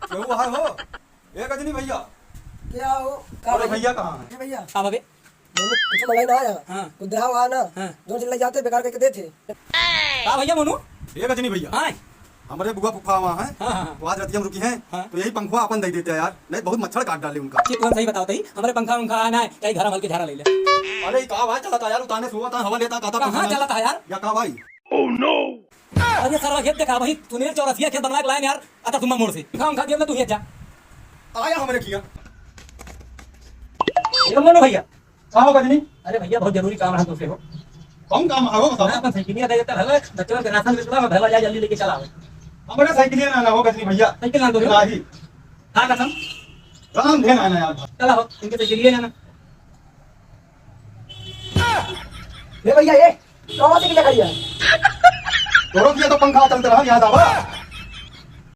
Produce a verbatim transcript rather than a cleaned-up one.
केहू है हो? ए गजनी भइया। क्या हो? का अरे भाई? भइया कहाँ हैं? ए भइया। का बाबे? मम्मी कुछ मंगाई ना आया। हाँ। कुछ देहाव आया ना। हाँ। जो चिल्लाई जाते बेकार करके देते। का भइया मोनू? ए गजनी भइया। हाँ। हमरे बुआ फुफा वहाँ हैं। हाँ, हाँ, हाँ। तो आज रतिया में रुकी हैं। हाँ। तो यही पंखवा अपन दे देते यार, नहीं बहुत मच्छर काट डाले उनका। ये तो हम सही बताओ तई, हमरे पंखा उंखा आना है, चाहे घर हमाल के झारा ले ले। अरे का भाई चलता यार, उताने सुआ था, हवा लेता, कहता कहाँ पंखा चलता है यार? या का भाई? अरे सरवा, ये देखा भाई, सुनील चौरसिया खेत बनवा के लाए यार, अता तुम्बा मोड़ से। खा, खा, जेब में तू ये जा। आया हमरे किया। ये मोनू भइया। का हो गजनी? अरे भइया, बहुत जरूरी काम है तुमसे हो। कौन काम है हो बताओ? हाँ, अपन साइकिलिया दे देता, भला बच्चों के राशन बिस्कुट और भला जा जल्दी लेके चला आओ। हमरे साइकिलिया ना, ना हो गजनी भइया। साइकिल ना दो। नाही। हाँ कसम। राम धन आना यार। चला हो, इनके साइकिलिया ना। ए भइया, ए, कौन सी किला खड़ी है? तोरो किया तो पंखा चलत रहा, याद आवा।